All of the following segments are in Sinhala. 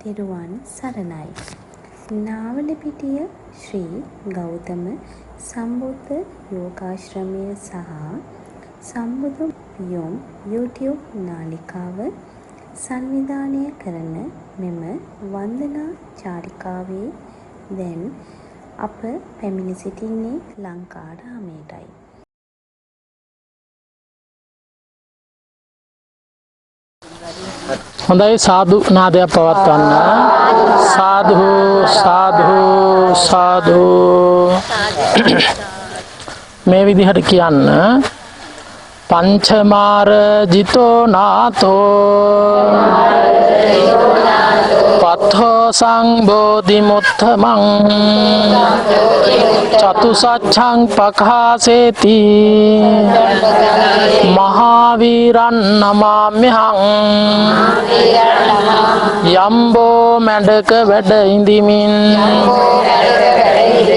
තෙරුවන් සරණයි. නාවලපිටිය ශ්‍රී ගෞතම සම්බුද්ධ යෝගාශ්‍රමය සහ සම්බුදු පියුම් YouTube නාලිකාව සංවිධානය කරන මෙම වන්දනා චාරිකාවේ දැන් අප පැමිණ සිටින්නේ ලංකාරාමයටයි. හොඳයි, සාදු නාදයක් පවත්වන්න. සාදු සාදු සාදු. මේ විදිහට කියන්න. පංචමාර ජිතෝ නාතෝ පත්ථෝ සංබෝධි මුත්තමං චතුසච්ඡං පඛාසේති මහාවීරං නමාම්‍යහං. යම්බෝ මැඩක වැඩ ඉඳිමින්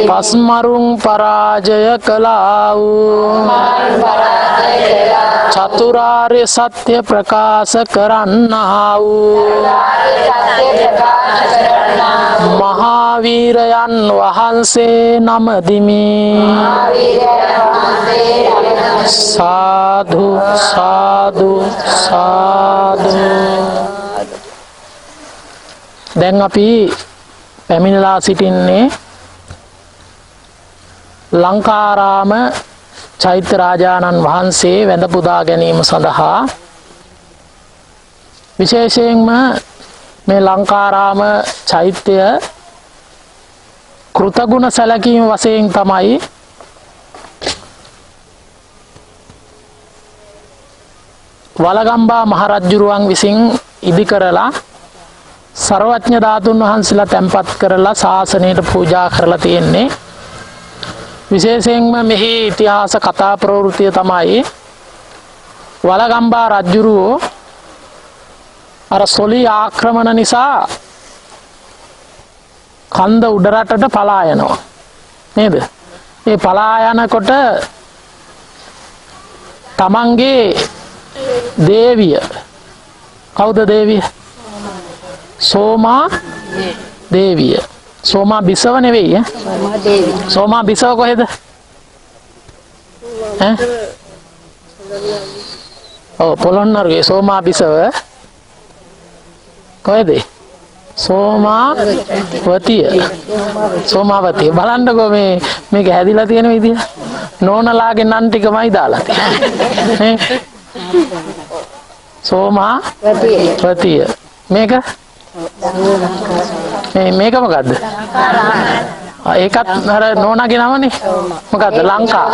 පස්මරුන් පරාජය කළා වූ චතුරාර්ය සත්‍ය ප්‍රකාශ කරන්නා වූ මහාවීරයන් වහන්සේ නමදිමි. සාදු සාදු සාදු. දැන් අපි පැමිණලා සිටින්නේ ලංකාරාම චෛත්‍ය රාජානන් වහන්සේ වැඳ පුදා ගැනීම සඳහා. විශේෂයෙන්ම මේ ලංකාරාම චෛත්‍ය කෘතගුණ සැලකීම වශයෙන් තමයි වලගම්බා මහරජුරුවන් විසින් ඉදි කරලා සර්වඥ ධාතුන් වහන්සේලා තැන්පත් කරලා ශාසනයට පූජා කරලා තියෙන්නේ. විශේෂයෙන්ම මෙහි ඉතිහාස කතා ප්‍රවෘත්තිය තමයි වලගම්බා රජුරුවෝ අර සොලි ආක්‍රමණ නිසා කන්ද උඩරටට පලා යනවා නේද? මේ පලා යනකොට තමන්ගේ දේවිය, කවුද දේවිය? සෝමා දේවිය. සෝමා බිසව නෙවෙයි ඈ. සෝමා දේවිය. සෝමා බිසව කොහෙද? ඈ? ඔව්, පොළොන්නරුවේ සෝමා බිසව කොහෙද? සෝමාවතිය. සෝමාවතිය. බලන්නකෝ මේ මේක හැදිලා තියෙන විදිය. නෝනලාගේ නම් ටිකමයි දාලා තියෙන්නේ. නේ? සෝමාවතිය. මේක මේ මේක මොකද්ද? ඒකත් අර නෝනාගේ නමනේ. මොකද්ද? ලංකා.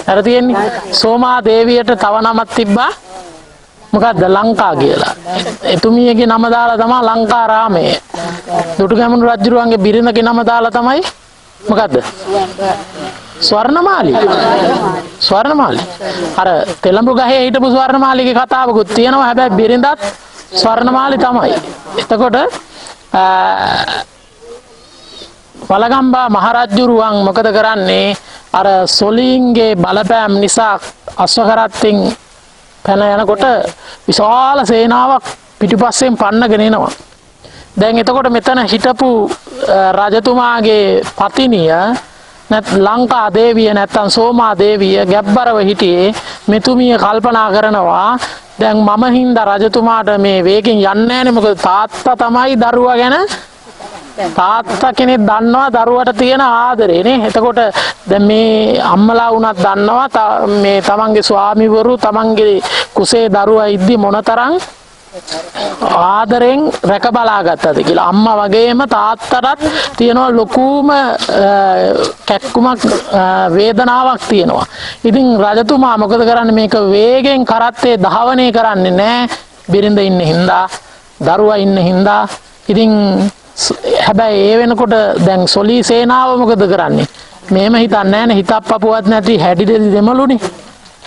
අර තියෙන්නේ සෝමා දේවියට තව නමක් තිබ්බා. මොකද්ද? ලංකා කියලා. එතුමියගේ නම දාලා තමයි ලංකාරාමය. දුටුගැමුණු රජුරුවන්ගේ බිරිඳගේ නම දාලා තමයි මොකද්ද? ස්වර්ණමාලි. ස්වර්ණමාලි. අර තෙලඹු ගහේ හිටපු ස්වර්ණමාලිගේ කතාවකුත් තියෙනවා. හැබැයි බිරිඳත් ස්වර්ණමාලි තමයි. එතකොට වලගම්බා මහරජුරුවන් මොකද කරන්නේ? අර සොලීන්ගේ බලපෑම් නිසා අශ්ව කරත්තෙන් පැන යනකොට විශාල සේනාවක් පිටිපස්සෙන් පන්නගෙන එනවා. දැන් එතකොට මෙතන හිටපු රජතුමාගේ පතිනිය ලංකා දේවිය නැත්තම් සෝමා දේවිය ගැබ්බරව හිටියේ. මෙතුමිය කල්පනා කරනවා දැන් මම හින්දා රජතුමාට මේ වේගෙන් යන්නේ නැහනේ, මොකද තාත්තා තමයි දරුවා ගැන, තාත්තා කෙනෙක් දන්නවා දරුවට තියෙන ආදරේ නේ. එතකොට දැන් මේ අම්මලා වුණත් දන්නවා මේ තමන්ගේ ස්වාමිවරු තමන්ගේ කුසේ දරුවා ඉද්දි මොනතරම් ආදරෙන් රැක බලා ගත්තද කියලා. අම්මා වගේම තාත්තටත් තියෙනවා ලොකුම කැක්කුමක්, වේදනාවක් තියෙනවා. ඉතින් රජතුමා මොකද කරන්නේ? මේක වේගෙන් කරත්තේ ධාවනය කරන්නේ නෑ. බිරිඳ ඉන්න හින්දා, දරුවා ඉන්න හින්දා. ඉතින් හැබැයි ඒ වෙනකොට දැන් සොලී සේනාව මොකද කරන්නේ? මෙහෙම හිතන්නේ නෑනේ, හිතක් පපුවත් නැති හැඩි දෙදි දෙමළුනේ.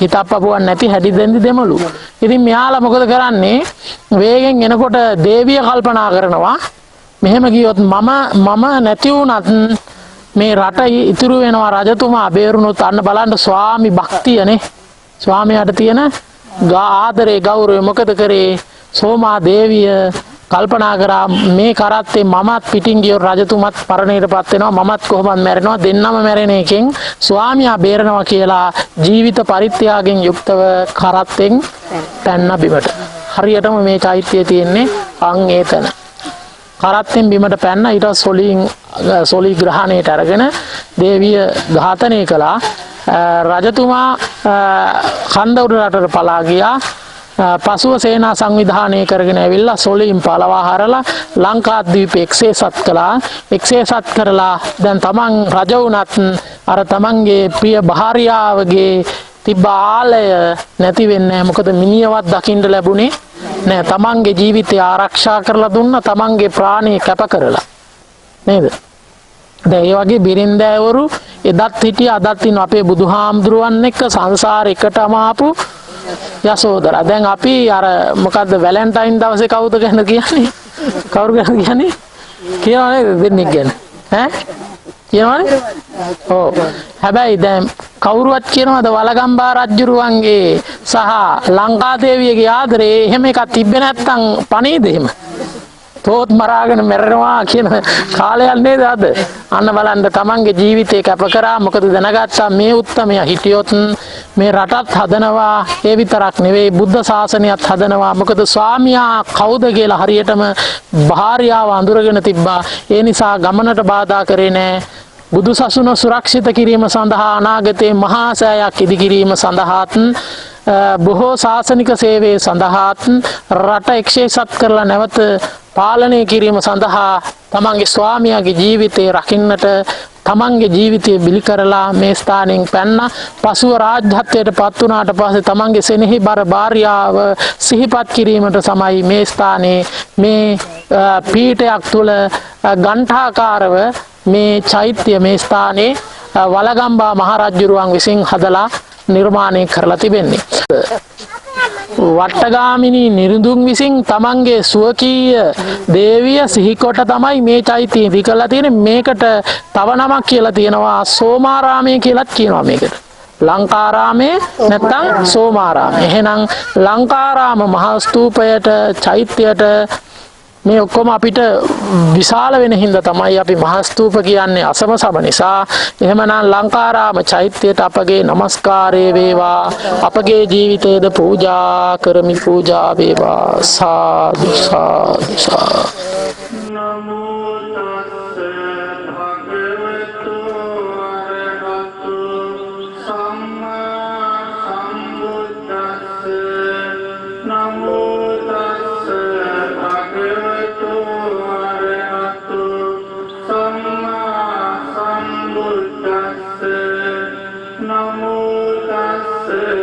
හිතප්පපුවක් නැති හැඩි දෙන්දි දෙමළු. ඉතින් මෙයාලා මොකද කරන්නේ? වේගෙන් එනකොට දේවිය කල්පනා කරනවා මෙහෙම ගියොත් මම මම නැති වුණත් මේ රට ඉතුරු වෙනවා, රජතුමා බේරුණොත්. අන්න බලන්න ස්වාමි භක්තියනේ, ස්වාමියාට තියෙන ආදරේ ගෞරවය. මොකද කරේ? සෝමා දේවිය කල්පනා කරා මේ කරත්තේ මමත් පිටින් ගියොත් රජතුමත් පරණයටපත් වෙනවා, මමත් කොහොමද මැරෙනවා, දෙන්නම මැරෙන එකෙන් ස්වාමියා බේරනවා කියලා ජීවිත පරිත්‍යාගයෙන් යුක්තව කරත්තෙන් පැන්න බිමට. හරියටම මේ චෛත්‍යය තියෙන්නේ අන් ඒතන. කරත්තෙන් බිමට පැන්න. ඊට පස්සේ සොලී ග්‍රහණයට අරගෙන දේවිය ඝාතනය කළා. රජතුමා කන්ද උඩ රටට පලා ගියා. පසුව සේනා සංවිධානය කරගෙන ඇවිල්ලා සොලීන් පළවා හරලා ලංකාද්වීප එක්සේසත් කළා. එක්සේසත් කරලා දැන් තමන් රජ වුණත් අර තමන්ගේ ප්‍රිය භාර්යාවගේ තිබ්බ ආලය නැති වෙන්නේ නැහැ. මොකද මිනියවත් දකින්න ලැබුණේ නෑ. තමන්ගේ ජීවිතය ආරක්ෂා කරලා දුන්නා, තමන්ගේ ප්‍රාණය කැප කරලා. නේද? දැන් ඒ වගේ බිරින්දෑවරු එදත් හිටිය අදත් ඉන්න අපේ බුදුහාමුදුරුවන් එක්ක සංසාර එකටම ආපු යසෝදරා. දැන් අපි අර මොකද්ද වැලන්ටයින් දවසේ කවුද ගැන කියන්නේ? කවුරු ගැන කියන්නේ? කියනවා නේද දෙන්නෙක් ගැන? ඈ? කියනවනේ? ඔව්. හැබැයි දැන් කවුරුවත් කියනවද වලගම්බා රජුරුවන්ගේ සහ ලංකාදේවියගේ ආදරේ එහෙම එකක් තිබ්බේ නැත්තම් පණීද එහෙම? තෝත් මරාගෙන මැරෙනවා කියන කාලයක් නේද අද? අන්න බලන්න තමන්ගේ ජීවිතේ කැප කරා. මොකද දැනගත්තා මේ උත්තමයා හිටියොත් මේ රටත් හදනවා, ඒ විතරක් නෙවෙයි බුද්ධ ශාසනයත් හදනවා. මොකද ස්වාමියා කවුද කියලා හරියටම භාර්යාව අඳුරගෙන තිබ්බා. ඒ නිසා ගමනට බාධා කරේ නෑ. බුදු සසුන සුරක්ෂිත කිරීම සඳහා අනාගතයේ මහා සෑයක් ඉදි කිරීම සඳහාත් බොහෝ ශාසනික සේවයේ සඳහාත් රට එක්ෂේසත් කරලා නැවත පාලනය කිරීම සඳහා තමන්ගේ ස්වාමියාගේ ජීවිතය රකින්නට තමන්ගේ ජීවිතය බිලි කරලා මේ ස්ථානයෙන් පැන්න. පසුව රාජ්‍යත්වයට පත් වුණාට පස්සේ තමන්ගේ සෙනෙහි බර භාර්යාව සිහිපත් කිරීමට සමයි මේ ස්ථානයේ මේ පීඨයක් තුල ඝණ්ඨාකාරව මේ චෛත්‍ය මේ ස්ථානයේ වලගම්බා මහරජුරුවන් විසින් හදලා නිර්මාණය කරලා තිබෙන්නේ. වට්ටගාමිනී නිරුඳුන් විසින් තමන්ගේ ස්වකීය දේවිය සිහිකොට තමයි මේ චෛත්‍යය ඉදි කරලා තියෙන්නේ. මේකට තව නමක් කියලා තියෙනවා සෝමාරාමය කියලාත් කියනවා මේකට. ලංකාරාමය නැත්තම් සෝමාරාමය. එහෙනම් ලංකාරාම මහා ස්තූපයට චෛත්‍යයට මේ ඔක්කොම අපිට විශාල වෙන හින්දා තමයි අපි මහා ස්තූප කියන්නේ අසම සම නිසා. එහෙමනම් ලංකාරාම චෛත්‍යයට අපගේ নমස්කාරය වේවා. අපගේ ජීවිතයේද පූජා කරමි, පූජා වේවා. සාදු සාදු සාදු. නමෝ තස්ස භගවතු අරහතු සම්මා සම්බුද්දස්ස. නමෝ තස්ස භගවතු අරහතු සම්මා සම්බුද්දස්ස. නමෝ තස්ස